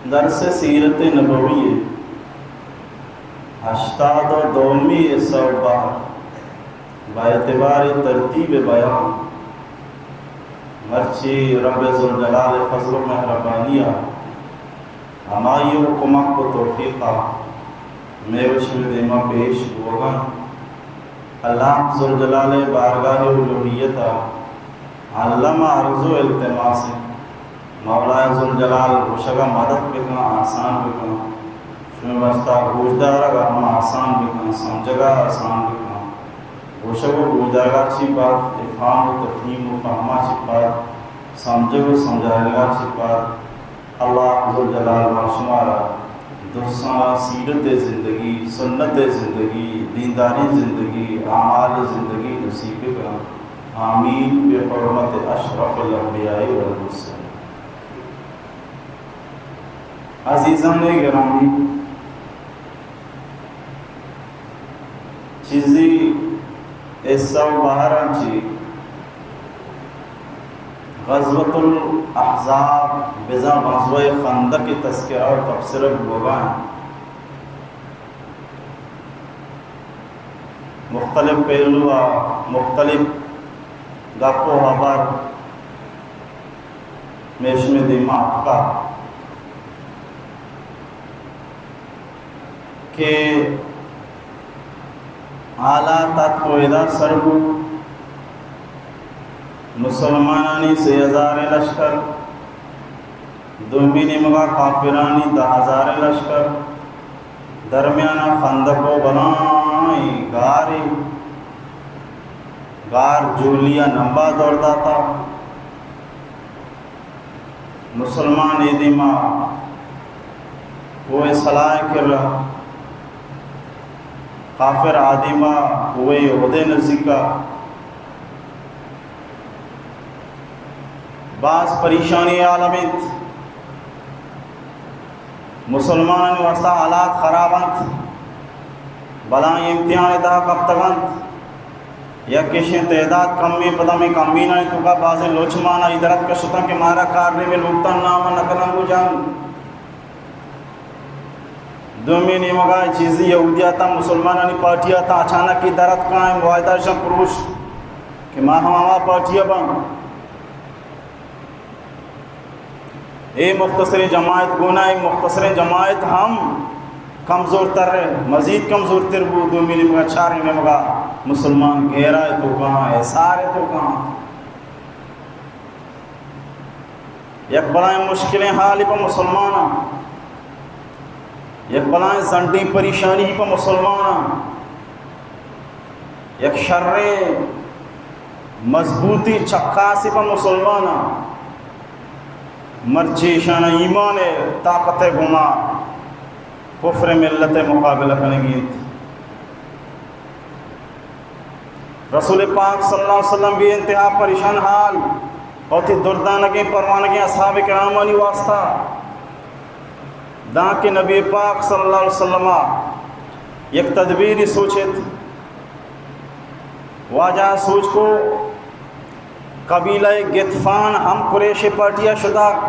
درس سیرت نبوی ہشتاد و دومی حصہ و باب با اعتبار ترتیب بیان، مرچی رب ذوالجلال فضل و مہربانی ء ہمائی و کمک و توفیق ء مئے و شمئے دیما پیش بوگا انت۔ اللہ ذوالجلال بارگاہ الوہیت ء الم عرض و التماس انت، مولا ذوالجلال گوشگا مدد بکن، آسان بکن، شمئے واسطہ گوشدارگا ہم آسان بکن، سمجھگا آسان بکن۔ گوشگ و گوشدارگا چی بات، افہام و تفہیم و فہما چی بات، سمجھگ و سمجھائینگا چی بات۔ اللہ ذوالجلال ما شمارا درساں سیرت زندگی، سنت زندگی، دینداری زندگی، اعمال زندگی نصیب بکن۔ آمین بحرمت اشرف الانبیاء والمرسلین۔ عزیزان گرامی، چیزی حصہ و بہراں چی غزوۃ الاحزاب بزاں غزوہ خندق تذکرہ و تبصرہ بوگا انت۔ مختلف پہلو ء مختلف گپ و ہبر میشم دیما اتکا کہ حالات اتک و ادا سر بو۔ مسلمانانی سے ہزار لشکر، دومی نیمگا کافرانی دہ ہزار لشکر، درمیانا خندق و بلائیں گارے، گار جہلی ء نمبا دور داتا۔ مسلمان اے دیما کوہ سلائے کرا، کافر آ دیما کوہ احد نزیکا۔ باز پریشانی عالم انت۔ مسلمانانی واسطہ حالات خراب انت، بلائیں امتحان تہا کپتگ انت۔ یک ایشیں تعداد کمیں، پدا ہمے کمینانی توکا بازیں لوچمان آئی درت کشتن کہ مارا کار نیمے لوٹتن نام نکنن گو جنگ۔ دومی نیمگا چیزی یہودی آتا، مسلمانانی پارٹی آتا، اچانک کی درت کائیں معاہدہ شان پروشت کہ ما ہم ہما پارٹی بن۔ اے مختصریں جماعت گونا، اے مختصریں جماعت ہم کمزور تر، مزید کمزور تر بو۔ دومی نیمگا، چاریں نیمگا مسلمان گھیرا ء توکا، حصار ء توکا۔ یک بلائیں مشکلیں حالی پہ مسلماناں، یک بلائیں زنڈیں پریشانی پہ مسلماناں۔ یک شریں مضبوطیں چکاسے پہ مسلماناں، مرچی ایشاناں ایمان ء طاقت ء گوما کفر ملت ء مقابلہ کنگی انت۔ رسول پاک صلی اللہ علیہ وسلم بے انتہا پریشان حال، وتی دردانگیں پروانگیں اصحاب کرامانی واسطہ داں کہ نبی پاک صلی اللہ علیہ وسلم یک تدبیری سوچت۔ واجہ سوچ کو، قبیلہ غطفان ہم قریش پارٹیا شتگ،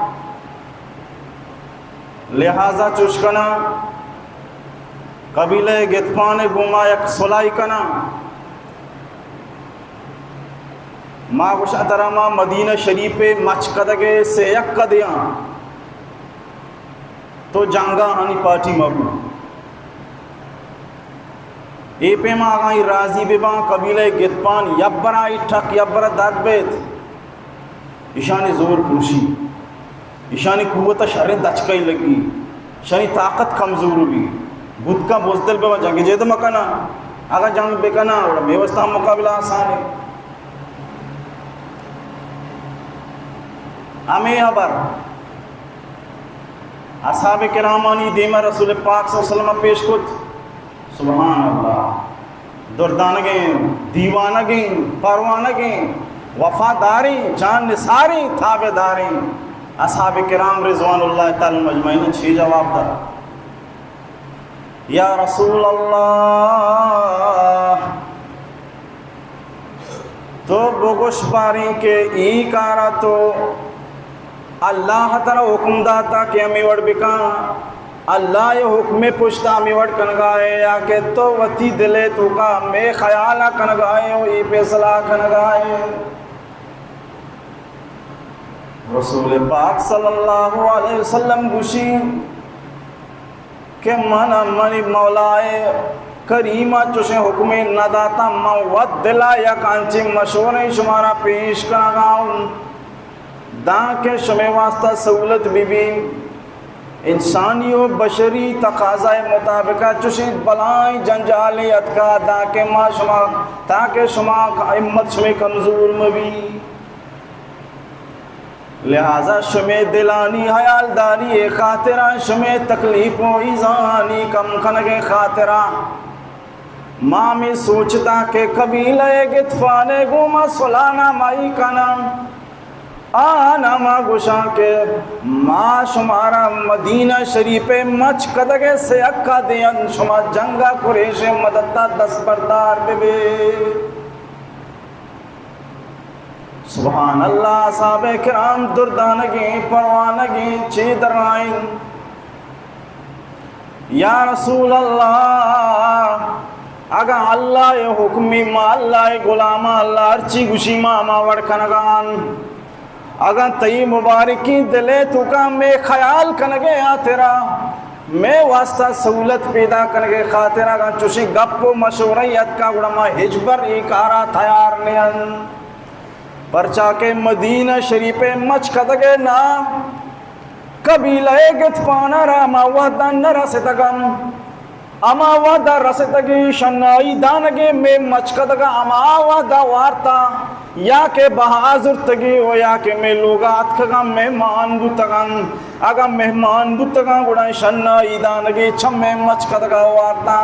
لہذا چوش کناں قبیلہ غطفان گوما یک صلحی کناں۔ ما گوشاں ترا ما مدینہ شریف مچ کدگے سے یک کدیاں۔ تو جنگا ہنی پارٹی مبو۔ اے پیما اگاں ای راضی بباں، قبیلہ غطفان یبرا ای ٹک یبرا درد بیت، ایشانی زور پروشی، ایشانی قوت شریں دچکئی لگی، ایشانی طاقت کمزور بی، بوت کن بزدل بباں، جنگ جد مکناں۔ اگاں جنگ بکناں، گڑا مے واسطہ مقابلہ آسان ہے۔ ہمے ہبر اصحاب کرامانی دیما رسول پاک صلی اللہ علیہ وسلم پیش کت۔ سبحان اللہ، دردانگیں، دیوانگیں، پروانگیں، وفاداریں، جان نثاریں، تابعداریں اصحاب کرام رضوان اللہ تعالی علیہم اجمعین چی جواب دات؟ یا رسول اللہ، تو بگوش باریں کہ ای کارا تو اللہ ترا حکم داتا کہ ہمے وڑ بکن، اللہ ءِ حکم ءِ پشتا ہمے وڑ کنگا ئے، یا کہ تو وتی دل ءِ توکا مئے خیالا کنگا ئے و اے فیصلہ کنگا ئے؟ رسول پاک صلی اللہ علیہ وسلم گوشی کہ من منی مولا کریما چوشیں حکمے نہ داتا، من وت دلا یک انچیں مشورے شمارا پیش کنگا اوں، دانکہ شمے واسطہ سہولت بہ بی۔ انسانی و بشری تقاضائے مطابقا چوشیں بلائیں جنجالے اتکا، دانکہ ما شما، تاکہ شما ہمت شمے کمزور مہ بی۔ لہذا شمے دلانی حیالداری ءِ خاطرا، شمے تکلیف و ایزانی کم کنگ ءِ خاطرا ما ہمے سوچتا کہ قبیلہ غطفان ءِ گوما صلح نامائی کناں۔ آہانا ما گوشاں کہ ما شمارا مدینہ شریف ءِ مچکدگ ءِ سیکا دیاں، شما جنگا قریش ءِ مدتا دست بردار بہ بے۔ سبحان اللہ، اصحاب کرام دردانگیں، پروانگیں، چے درائیں؟ یا رسول اللہ، اگاں اللہ ءِ حکمی، ما اللہ ءِ غلاما، اللہ ہرچی گوشی ما ہما وڑ کنگان۔ اگاں تئی مبارکیں دل ءِ توکا مئے خیال کنگ ءِ ہاترا، مئے واسطہ سہولت پیدا کنگ ءِ خاطر اگاں چوشیں گپ و مشورہ اتکا، گڑا ما ہچبر اے کارا تیار نہ ایں۔ پرچا کہ مدینہ شریف ءِ مچکدگ ءِ نام قبیلہ غطفان ءَ را ہما وہدا نہ رستگم، ہما وہدا رستگی شنائی دانگے مئے مچکدگا ہما وہدا وارتا، یا کہ بہا زرتگی و یا کہ مئے لوگا اتکگاں مہمان بوتگاں۔ اگاں مہمان بوتگاں گڑا شنائی دانگے چہ مئے مچکدگا وارتا،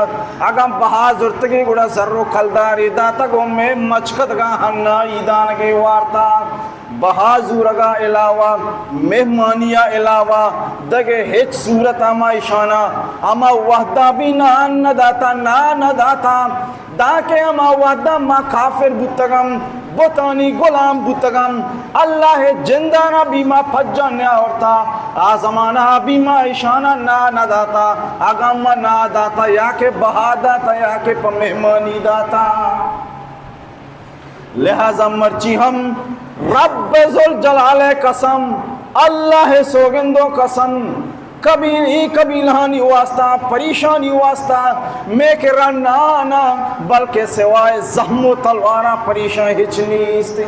اگاں بہا زرتگی گڑا زر و کلدارے داتگ و مئے مچکدگا ہنائی دانگے وارتا۔ بہا زورگا علاوہ، مہمانیا علاوہ دگہ ہچ صورتا ما اشانا ہما وہدا بھی نان نہ داتا، نان نہ داتا، دانکہ ہما وہدا ما کافر بوتگم، بتانی غلام بوتگم، اللہ ءِ جندانا بھی ما پجا نیاورتا، آ زمانہ بھی ما اشانا نان نہ داتا، اگاں ما نان داتا یا کہ بہا داتا یا کہ پہ مہمانی داتا۔ لہذا مرچی ہم رب ذوالجلال ءِ قسم، اللہ ءِ سوگند و قسم، قبیل، اے قبیلہانی واسطہ، پریشانی واسطہ مئے کرا نان، بلکہ سوائے زہم و تلوارا پریشان ہچ نیست۔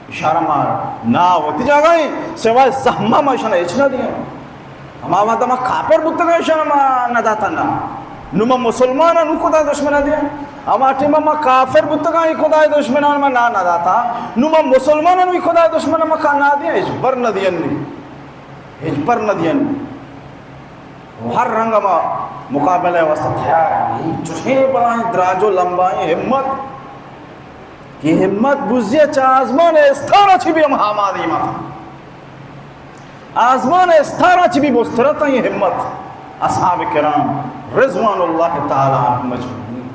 اشارہ ما نان وتی جاگہ ایں، سوائے زہما ما اشانا ہچ نہ دیاں۔ ہما وہدا ما کافر بوتگاں، اشانا ما نہ داتا نان۔ نوں ما مسلماناں، نوں خدائے دشمناں دیاں۔ ہما ٹیما ما کافر بوتگاں، اے خدائے دشمناں ما نان نہ داتا۔ نوں ما مسلماناں، نوں اے خدائے دشمناں ما نان نہ دیاں، ہچبر نہ دیاں نی۔ ہچبر نہ دیاں نی۔ و ہر رنگ ما مقابلہ ءِ واسطہ تیار ایں۔ چوشیں بلاہیں دراج و لمبائیں ہمت، کہ ہمت بزی چہ آزمان ءِ استارا چی بھی ہم ہما دیما تھا۔ آزمان ءِ استارا چہ بھی بزتر اتاں اے ہمت اصحاب کرام رضوان اللہ تعالی عنہم اجمعین۔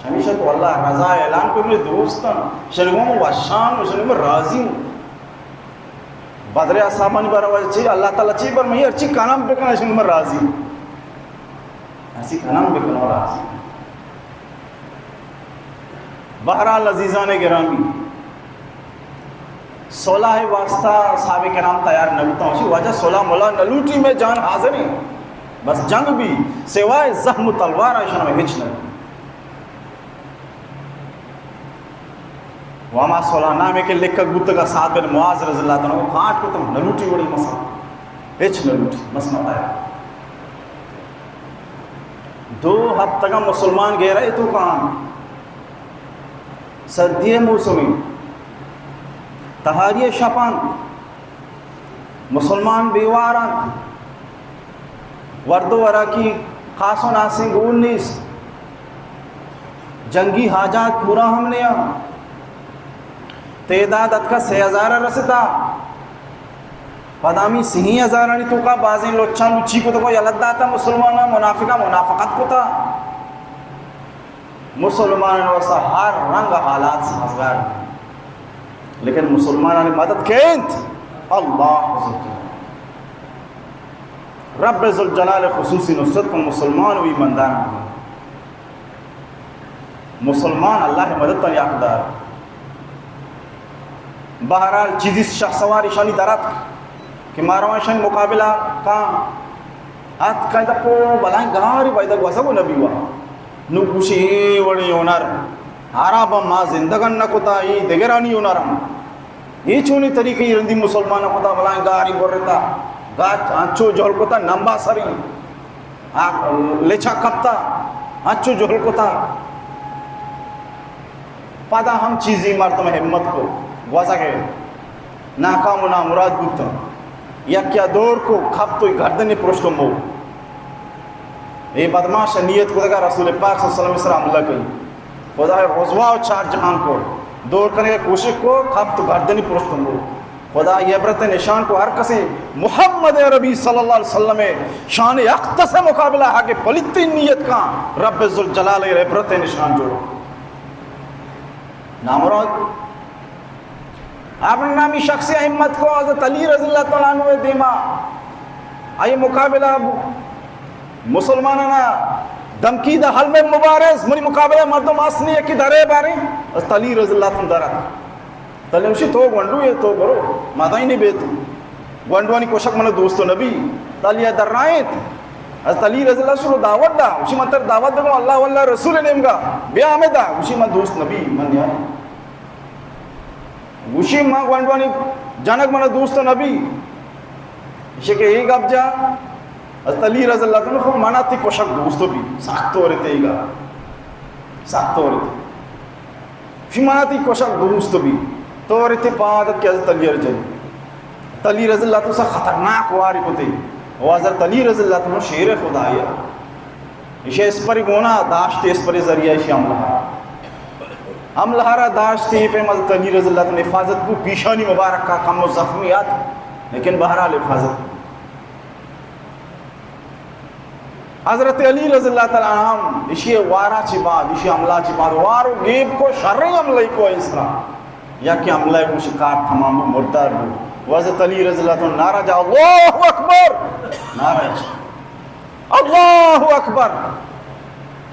ہمیشہ تو اللہ رضا اعلان کو، منی دوستاں، شنگوم وشان و شنگوم راضی ہوں۔ بدر اصحابانی بارہ وجہ چی اللہ تعالی چی پر میں ہرچی کنم بکن، شنگوم راضی ہوں۔ ہرچی کنم بکن و راضی ہوں۔ بہرحال عزیزان گرامی، صلح ءِ واسطہ اصحاب کرام تیار نہ بوتاں، اسی وجہ صلح ملا نہ لوٹی، میں جان حاضر ہیں، بس جنگ بھی سوائے زہم و تلوار اشان میں ہچ نہ۔ و ہما صلح نامے کہ لکھگ بوتگا سعد بن معاذ رضی اللہ تعالی عنہ کاٹ کتم، نہ لوٹی وڑی مسا، ہچ نہ لوٹی، بس متا۔ دو ہفتگا مسلمان گہرہ ءِ توکا انت۔ سردی ءِ موسم انت، تہاری ءِ شپ انت، مسلمان بے وار انت، ورد و وراکی خاص و ناسیں گون نیست، جنگی حاجات پورا ہم نیا، تعداد اتکا سے ہزار ءَ رستا۔ پدا ہمے سیہیں ہزارانی توکا بازیں لچاں لچی کتگ و یلہ داتا مسلماناں، منافقاں منافقت کتا۔ مسلمانانی واسطہ ہر رنگ حالات سازگار انت۔ لیکن مسلمانانی مدد کئے انت؟ اللہ ذوالجلال۔ رب ذوالجلال خصوصی نصرت پہ مسلمان و ایمانداراں۔ مسلمان اللہ ءِ مدد ءِ حقدار۔ بہرحال چیزے شخصوار ایشانی در اتک کہ ما رواں ایشانی مقابلہ کاں۔ اتک ءَ دپ ءُ بلاہیں گارے، وہدے گوزگ ءَ نہ بی وا۔ نوں گوشی اے وڑیں ہنر عرباں ما زندگ ءَ نہ کتا، اے دگرانی ہنر اَنت۔ اے چونیں طریقے رندی مسلماناں کتا، بلاہیں گارے برتا، گاچ انچو جہل کتا، نمبا سری آ لچہ کپتا، انچو جہل کتا۔ پدا ہم چیزے مردم ہمت کو، گوزگ ءَ ناکام و نامراد بوتاں۔ یکے ءَ دور کو، کپت و گردن پرشت و مرت۔ اے بدماش ءَ نیت کتگ ءَ رسول پاک صلی اللہ علیہ وسلم ءِ سرا حملہ کنی۔ خدا ءَ رسوا و چار جہان کو، دور کنگ ءِ کوشش کو، کپت گردن پرشت و مرت۔ خدا ءَ عبرت ءِ نشان کو، ہر کسے محمد عربی صلی اللہ علیہ وسلم ءِ شان اقدس ءِ مقابلہ ءَ کہ پلیتیں نیت کاں، رب ذوالجلال ءَ عبرت ءِ نشان جوڑ۔ نامراد ابن نامی شخصے ہمت کو، حضرت علی رضی اللہ تعالیٰ عنہ ءِ دیما آئی مقابلہ بو۔ مسلمانانا دھمکی دا، حل من مبارز، منی مقابلہ مردم است نی، یکے درے باریں۔ حضرت علی رضی اللہ تعالیٰ عنہ در اتک۔ تلے گوشی تو گونڈو ئے، تو برو، مدائینی بیت۔ گونڈوانی کشگ من دوست نبی۔ تلے درائینت۔ حضرت علی رضی اللہ عنہ دعوت دا، گوشی من تر دعوت دگوں اللہ واللہ رسول نیمگا، بیا ہمے دا، گوشی من دوست نبی، من نیاں۔ گوشی ما گونڈوانی جنگ من دوست نبی۔ ایشی کہ اے گپ جا، حضرت علی رضی اللہ تعالیٰ عنہ، منا تی کشگ دوست بی، سخت طور تیگا، سخت طور تے۔ گوشی منا تی کشگ دوست بی، طور تے پاد کہ حضرت علی ءَ جن۔ حضرت علی رضی اللہ تعالیٰ عنہ خطرناک واری کتے۔ و حضرت علی رضی اللہ تعالیٰ عنہ شیر خدایا۔ ایشی اسپر گونا داشت، اسپر ذریعہ ایشی حملہ۔ حملہ را داشت، پہ حضرت علی رضی اللہ تعالیٰ عنہ حفاظت کو، پیشانی مبارک کا کم و زخمی آت، لیکن بہرحال حفاظت کو۔ حضرت علی رضی اللہ تعالیٰ عنہ ایشی وارا چی بعد، ایشی حملہ چی بعد، وار و گیب کو، شریں حملہ کو اسرا۔ یا کہ حملہ کو شکار تمام بو، مردار بو۔ و حضرت علی رضی اللہ تعالیٰ عنہ نعرہ جا، اللہ اکبر! نعرہ جا، اللہ اکبر!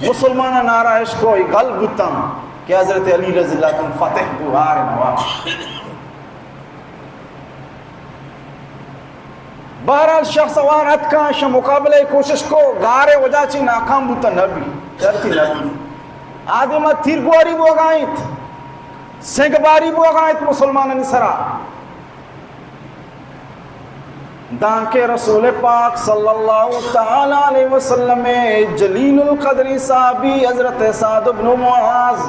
مسلمان نعرہ اش کو، گل بوتاں کہ حضرت علی رضی اللہ تعالیٰ عنہ فتح بو، ہار نوا۔ بہرحال شخص وار اتکاں، شہ مقابلہ کوشش کو، گارے وجہ چی ناکام بوتا نبی، چرتی نبی۔ آدم تیر گواری بوگائیت، سنگ باری بوگائیت مسلمانانی سرا۔ دانکہ رسول پاک صلی اللہ تعالیٰ علیہ وسلم جلیل القدر صحابی حضرت سعد بن معاذ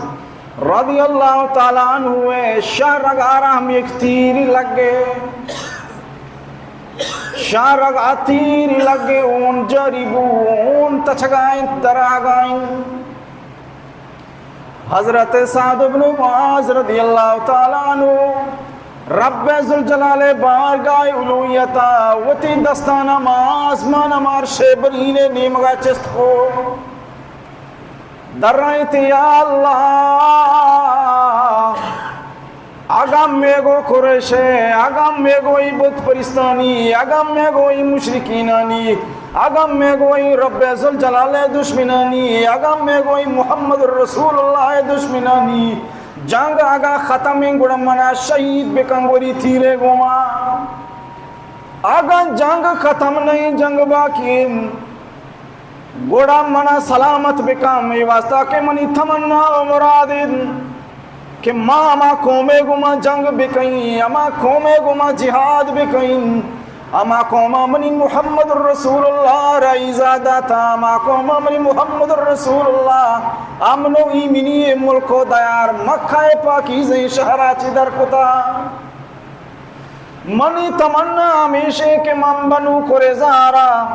رضی اللہ تعالیٰ عنہ ءِ شہ رگ ءَ را ہم یک تیری لگے، شہ رگ ءَ تیری لگے، اون جاری بو، اون تچگائیں، دراگائیں۔ حضرت سعد بن معاذ رضی اللہ تعالیٰ عنہ رب ذوالجلال بارگاہ الوہیت ءَ وتی دستانا ما آسمان مار شیبرین نیمگا چست کو۔ درائینت، یا اللہ، اگاں مے گو قریش ءِ، اگاں مے گو ای بت پرستانی، اگاں مے گو ای مشرکینانی، اگاں مے گو ای رب ذوالجلال ءِ دشمنانی، اگاں مے گو ای محمد رسول اللہ ءِ دشمنانی جنگ اگاں ختم ایں گڑا منا شہید بکن گوری تیرے گوما۔ اگاں جنگ ختم نہیں، جنگ باقی ایں، گڑا منا سلامت بکن، اے واسطہ کہ منی تمنا و مراد انت کہ ما ہما قومے گوما جنگ بکئیں، ہما قومے گوما جہاد بکئیں، ہما قوما منی محمد رسول اللہ را ایزا داتا، ہما قوما منی محمد رسول اللہ امن و ایمنی ملک و دیار مکہ پاکیزیں شہرا چی در کتا۔ منی تمنا ہمیش ایں کہ من بنو قریظہ را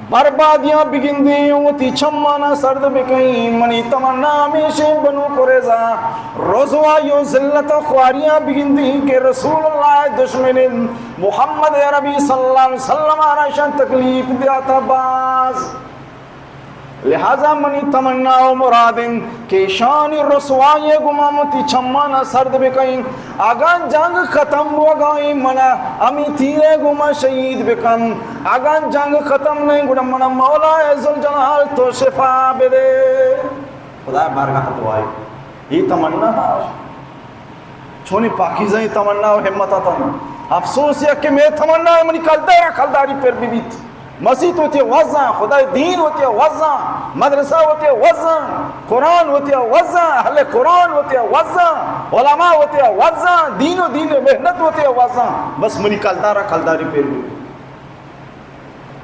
بربادیاں بگندیں، وتی چمانا سرد بکئیں۔ منی تمنا ہمیش ایں بنو قریظہ رسوائی و ذلت و خواریاں بگندیں کہ رسول اللہ دشمن انت، محمد عربی صلی اللہ علیہ وسلم آرا شان تکلیف دیاتا باز۔ لہذا منی تمنا و مراد انت کہ ایشانی رسوائی ء گوما وتی چمانا سرد بکئیں۔ اگاں جنگ ختم بوگا ایں، منا ہمے تیر ء گوما شہید بکن۔ اگاں جنگ ختم نہ انت، گڑا منا مولا ذوالجلال تو شفا بدے۔ خدا بارگاہ دعائے، اے تمنا ہا۔ چونیں پاکیزہیں تمنا و ہمت اتاں۔ افسوس یک کہ مئے تمنا منی کلدار ء کلداری پر بہ بیت۔ مسیت وتی وزاں، خدائے دین وتی وزاں، مدرسہ وتی وزاں، قرآن وتی وزاں، اہل قرآن وتی وزاں، علماء وتی وزاں، دین و دین محنت وتی وزاں، بس منی کلدار ء کلداری پر بہ بیت۔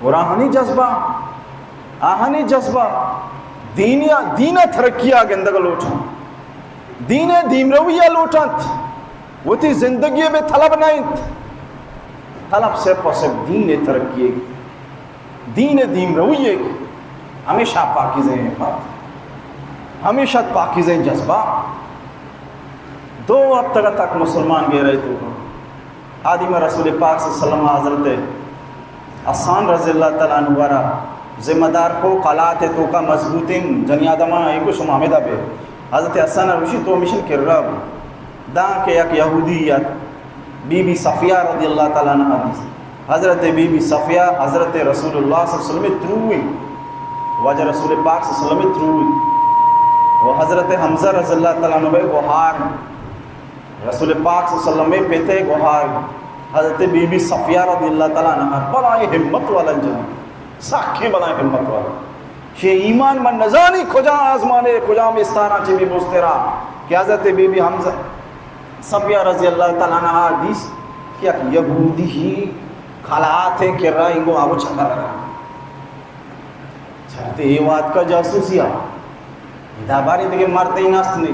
اور آہانی جذبہ، آہانی جذبہ دینی، دین ء ترقی ء گندگ لوٹاں، دین ء دیمروی ء لوٹنت، وتی زندگی ء بہ طلب نہ انت۔ طلب صرف و صرف دین ء ترقی ء، دین ء دیمروی ء، ہمیشہ پاکیزیں ہمت، ہمیشہ پاکیزیں جذبہ۔ دو ہفتہ تک مسلمان گہرائے تو آدم رسول پاک صلی اللہ علیہ وسلم حضرت حسان رضی اللہ تعالی عنہ را ذمہ دار کو، قلات توکا مضبوطیں جنی آدمان ایکو شما ہمیدا بے۔ حضرت حسان روشی تو مشن کرا بو۔ داں کہ یک یہودی ات، بی بی صفیہ رضی اللہ تعالی عنہ حدیث۔ حضرت بی بی صفیہ حضرت رسول اللہ صلی اللہ علیہ وسلم تروی، واجہ رسول پاک صلی اللہ علیہ وسلم تروی، و حضرت حمزہ رضی اللہ تعالی عنہ گوہار۔ رسول پاک صلی اللہ علیہ وسلم ء پت ء گوہار حضرت بی بی صفیہ رضی اللہ تعالی عنہا بلائیں ہمت والا جن، سکیں بلائیں ہمت والا۔ شے ایمان من نزانی کجا آزمانے، کجا مستانا چہ بی مسترا کہ حضرت بی بی حمزہ صفیہ رضی اللہ تعالی عنہا دیست کہ یک یہودی ہی کلات کرا انگو آگو چکر رہا۔ چرتے اے واتکا جاسوسی ء ادا باریں دگہ مردے نست نی۔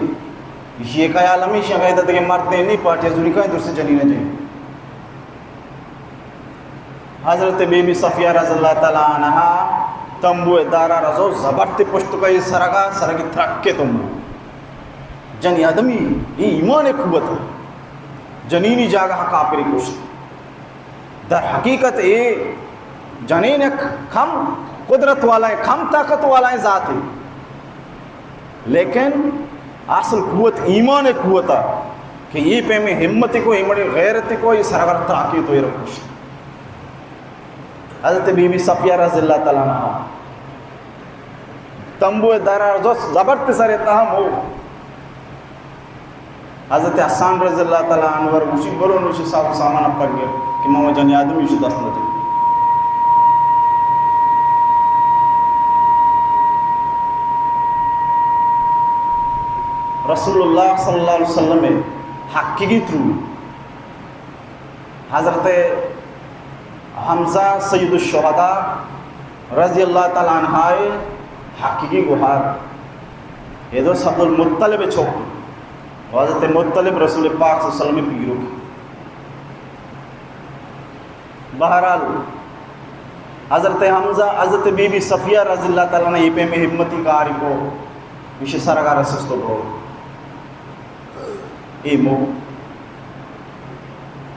ایشی ء خیال ہمیش انت کہ ادا دگہ مردے نی، پارٹی زوری کائیں درست جنین جائیں۔ حضرت بی بی صفیہ رضی اللہ تعالی عنہا تمبو ء دارا رزو زبرت پشت کئی سرگا، سرگ ترک تمبو۔ جنی آدمی، اے ایمان قوت، جنینی جاگہ کافری کشت۔ در حقیقت اے جنین یک کم قدرت والائیں، کم طاقت والائیں ذاتے، لیکن اصل قوت ایمان قوت ء کہ اے پیمیں ہمت کو، اے مڑی غیرت کو، اے سرگر تراکی تو اے رکشت۔ حضرت بی بی صفیہ رضی اللہ تعالی عنہا تمبو ء درا زبرت سر تہا مو حضرت حسان رضی اللہ تعالی عنہ ور گوشی، برو نوشی ساز و سامان اپر گر کہ ما جنی آدم ایش دست نہ دیں۔ رسول اللہ صلی اللہ علیہ وسلم حقیقی ترو حضرت حمزہ سید الشہداء رضی اللہ تعالی عنہ ء حقیقی گوہار، اے دو عبد المطلب ء چوک، و حضرت مطلب رسول پاک صلی اللہ علیہ وسلم ء پیرک۔ بہرحال، حضرت حمزہ، حضرت بی بی صفیہ رضی اللہ تعالی عنہ اے پیم ہمتی کاری کو، ایشی سرگا رسست و برو۔ اے مو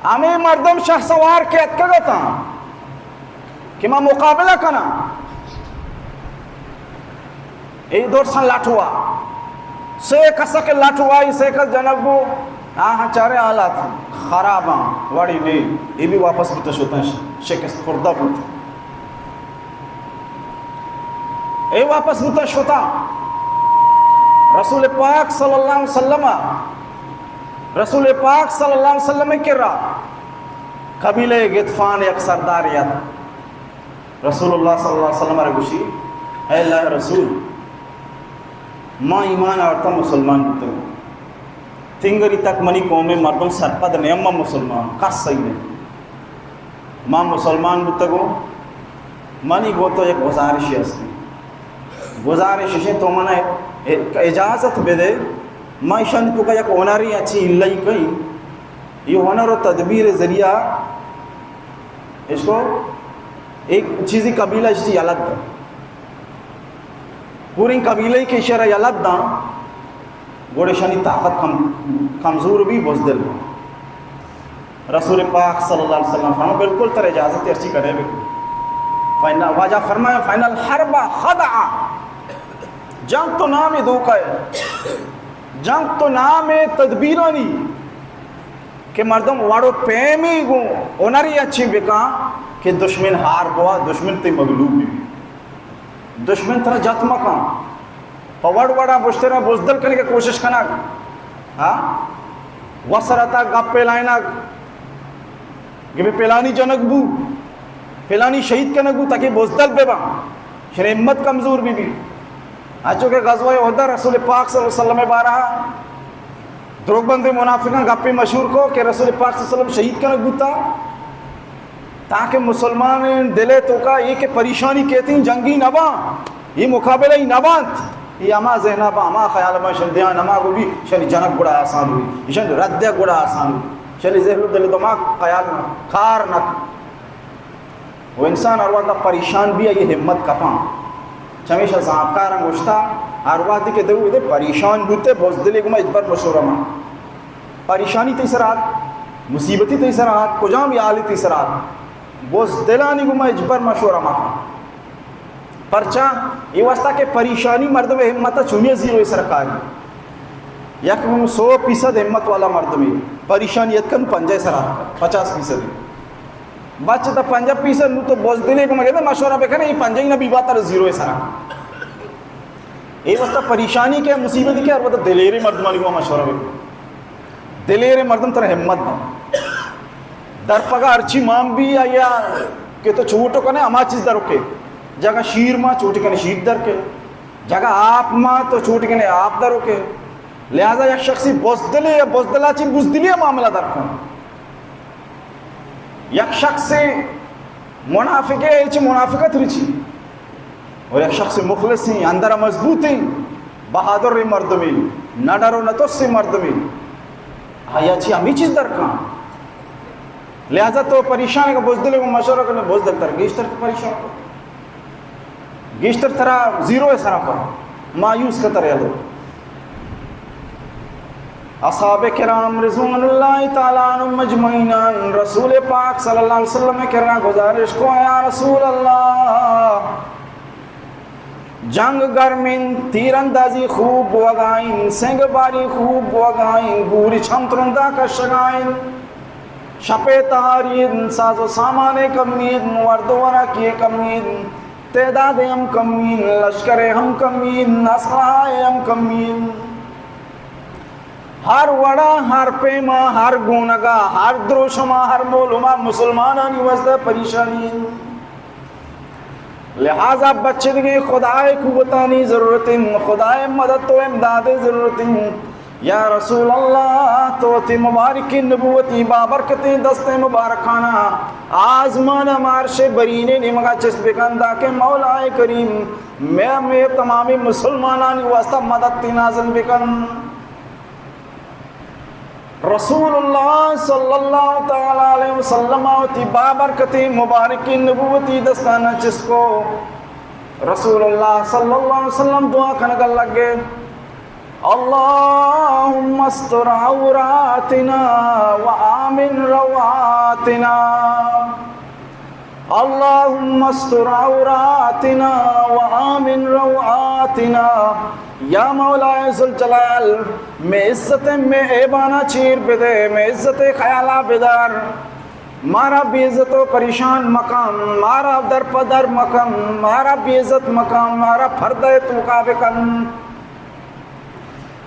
ہمے مردم شہسوار کہ اتکگ اتاں کہ ما مقابلہ کناں، اے درساں لٹوا، سے کس کہ لٹوا، اے سے کس جنگ بو، آہاں چارے حالات خراباں، وڑی نے، اے بھی واپس بوتا شتاں، ش-، شکست خوردہ بوتا۔ اے واپس بوتا شتا۔ رسول پاک صلی اللہ علیہ وسلم، رسول پاک صلی اللہ علیہ وسلم کرا قبیلہ غطفان یک سردار یات۔ رسول اللہ صلی اللہ علیہ وسلم را گوشی، اے اللہ رسول، ما ایمان آورتا مسلمان بوتگوں۔ تنگری تک منی قوم مردم سرپد نیم، ما مسلمان، کس صحیح نہیں۔ ما مسلمان بوتگوں، منی گوں تو یک گزارشے ہستی۔ گزارش اشیں تو منا اجازت بدے، ما ایشانی توکا یک ہنری اچھی الہی کئی، یہ ہنر و تدبیر ذریعہ اس کو ایک چیزی قبیلہ اشی یلد دا۔ پوریں قبیلہ کے اشرا یلد دا۔ گڑا ایشانی طاقت کم، کمزور بی، بزدل بی۔ رسول پاک صلی اللہ علیہ وسلم فرمائے، بالکل تر اجازت ہے، ہرچی کرے بکن۔ فإن، واجہ فرمائے، فإن الحرب خدعہ، جنگ تو نام دوکا ہے، جنگ تو نام تدبیرانی کہ مردم وڑ و پیمی گوں ہنری اچھی بکاں کہ دشمن ہار بوا، دشمن تی مغلوب بی، دشمن ترا جت مکاں۔ پہ وڑ وڑا بشترا بزدل کنگے کوشش کنگ، ہاں، وسرتا گپ پھیلائنگ کہ بے پلانی جنگ بو، پلانی شہید کنگ بو تاکہ بزدل بہ باں، شن ہمت کمزور بی بی۔ انچو کہ غزوہ احد رسول پاک صلی اللہ علیہ وسلم بارہ دروگ بندے منافقاں گپے مشہور کو کہ رسول پاک صلی اللہ علیہ وسلم شہید کنگ بوتا تاکہ مسلمان دلے توکا یہ کہ پریشانی کہتی جنگی نباں، یہ مقابلہ ہی نبانت، یہ ہما ذہنہ با، ہما خیال با، شن دیان ہما گو بی، شن جنگ گڑا آسان ہوئی، شن رد گڑا آسان ہوئی، شن ذہن و دل و دماغ خیال نہ، کار نہ۔ و انسان ہر وقت پریشان بی، آئی ہمت کپاں۔ چمیشا زانتکاراں گوشتا، ہر وقت کہ دو دے پریشان بوتے، بزدلے گما اجبر مشورہ ما۔ پریشانی تی سرات، مصیبتی تی سرات، کجام یالی تی سرات، بزدلانی گما اجبر مشورہ ما۔ پرچا؟ یہ واسطہ کہ پریشانی مردم ہمت چونی زیرو سرکاری۔ یک سو فیصد ہمت والا مردمے، پریشانی یتکن پنجاہ سرات، پچاس فیصد۔ بچ تا پنجاہ فیصد نو تو بزدلے کو مگے مشورہ بکنے، یہ پنجاہ ہی نہ بی بات زیرو سرا۔ یہ واسطہ پریشانی کے، مصیبت کے، ہر وقت دلیرے مردمانی کو مشورہ بکنے۔ دلیرے مردم ترا ہمت دا۔ در پگا ہرچی مان بی آیا کہ تو چوٹ کنے ہما چیز درو کے۔ جگہ شیر ما چوٹ کنے شیر در کے۔ جگہ آپ ما تو چوٹ کنے آپ درو کے۔ لہذا یک شخصی بزدلے یا بزدلا چی بزدلی معاملہ در کن۔ یک شخص منافقے، چی منافقت رچی۔ اور یک شخص مخلصیں، اندر مضبوطیں، بہادر مردمے، نہ ڈر و نہ ترس مردمے۔ آیا چی ہمیں چیز در کن۔ لہذا تو پریشان کا بزدل کو مشورہ کرنے، بزدل تر گیشتر تو پریشان کو۔ گیشتر ترا زیرو ہے سرا پر مایوس کا تر یلو۔ اصحاب کرام رضوان اللہ تعالی عنہم اجمعین رسول پاک صلی اللہ علیہ وسلم کرنا گزارش کو، یا رسول اللہ، جنگ گرمین، تیراندازی خوب بوگائین، سنگ باری خوب بوگائین، گوری چم ترندا کشگائین، شپے تہارین، ساز و سامانے کمین، ورد و ورقی کمین، تعداد ہم کمین، لشکر ہم کمین، اسلحہ ہم کمین۔ ہر وڑا، ہر پیما، ہر گونگا، ہر دروشما، ہر مولما مسلمانانی واسطہ پریشانی۔ لہذا بچدگیں خدائے قوتانی ضرورت انت، خدائے مدد و امداد ضرورت انت۔ یا رسول اللہ، تو وتی مبارکیں نبوتی بابرکتیں دست مبارکانا آزمان مارش برینیں نیمگا چست بکن، تاکہ مولائے کریم میں، میں تمامی مسلمانانی واسطہ مدد تی نازل بکن۔ رسول اللہ صلی اللہ تعالی علیہ وسلم وتی بابرکتیں مبارکیں نبوتی دستانا چست کو۔ رسول اللہ صلی اللہ علیہ وسلم دعا کنگا لگے، اللهم استر عوراتنا وآمن روعاتنا۔ اللهم استر عوراتنا وآمن روعاتنا۔ یا مولا ذوالجلال، میں عزت، میں عیبانا چیر بدے، میں عزت خیالا بدار۔ مارا بے عزت و پریشان مکن، مارا در پہ در مکن، مارا بے عزت مکن، مارا پردہ توکا بکن۔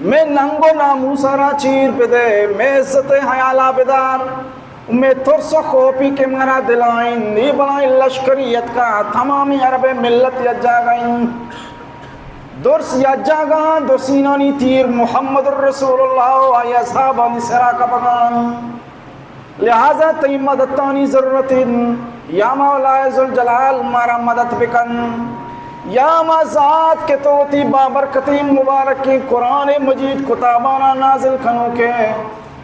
مئے ننگ و ناموسا را چیر بدے، مئے عزت حیالا بدار، مئے ترس و خوفی کہ مارا دلائیں، نی بلائیں لشکری یتکا، تمامی عرب ملت یک جاگا انت۔ درس یک جاگا، درسینانی تیر محمد رسول اللہ و آئی اصحابانی سرا کپگان۔ لہذا تئی مددانی ضرورت انت۔ یا مولا ذوالجلال، مارا مدد بکن۔ یا ہما ذات کہ تو وتی بابرکتیں مبارکیں قرآن مجید کتابانا نازل کنوکے،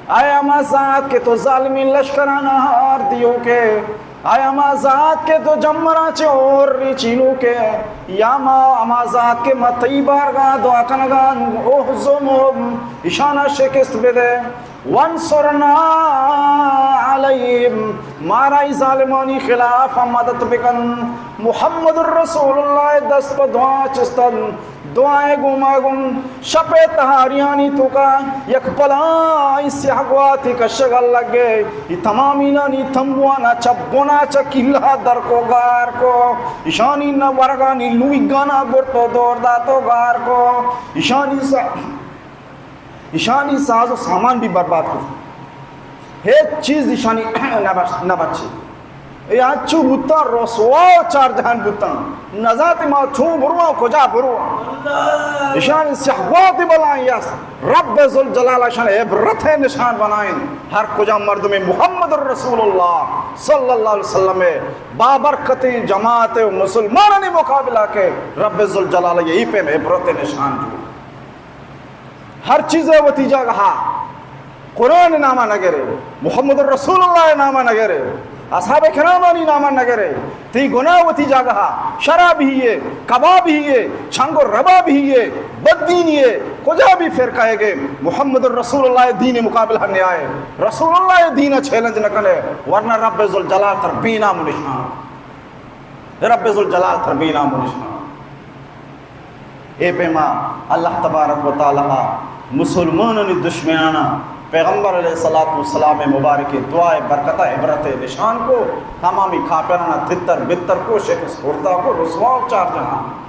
اے ہما ذات کہ تو ظالمیں لشکرانا ہار دیوکے، اے ہما ذات کہ تو جمرا چہ ہور ریچینوکے، یا ما ہما ذات کہ ما تئی بارگاہ دعا کنگان، اوہزمہم، اشانا شکست بدے۔ وانصرنا علیہم، مارا ای ظالمانی خلاف مدد بکن۔ محمد رسول اللہ دست پہ دعا چستن، دعائے گوما گوں شپے تہاریانی توکا یک بلاہیں سیاہ گواتے کشگا لگے۔ اے تمامینانی تمبوانا چہ بنا چہ کلا در کو گار کو۔ ایشانی نہ ورگانی لویگانا برت و دور دات و گار کو۔ ایشانی سا-، ایشانی ساز و سامان بھی برباد کو۔ ہچ چیز ایشانی نہ بچ-، نہ بچی۔ اے انچو بوتاں، رسوا و چار جہان بوتاں۔ نزانت ما چون برواں، کجا برواں۔ ایشانی سیاہ گواتے بلاہیں است۔ رب ذوالجلال ایشان عبرت نشان بنائیں۔ ہر کجا مردم محمد رسول اللہ صلی اللہ علیہ وسلم بابرکتیں جماعت و مسلمانانی مقابلہ کے، رب ذوالجلال یہی پیم عبرت نشان جو۔ ہر چیز وتی جاگہا۔ قرآن نامہ نگرے، محمد رسول اللہ نامہ نگرے، اصحاب کرامانی نامہ نگرے، تی گناہ وتی جاگہا۔ شراب ہی ہے، کباب ہی ہے، چنگ و رباب ہی ہے، بددینی ہے، کجا بھی فرقہ ہے کہ محمد رسول اللہ دین مقابلہ نیائے، رسول اللہ دین چیلنج نہ کنے، ورنہ رب ذوالجلال تر بے نام و نشان۔ رب ذوالجلال تر بے نام و نشان۔ اے پیما اللہ تبارک و تعالی مسلمانانی دشمنانا پیغمبر علیہ الصلوۃ والسلام مبارک دعائے برکتا عبرت نشان کو، تمامی کافرانا تتر بتر کو، شکست خوردہ کو، رسوا و چار جہان۔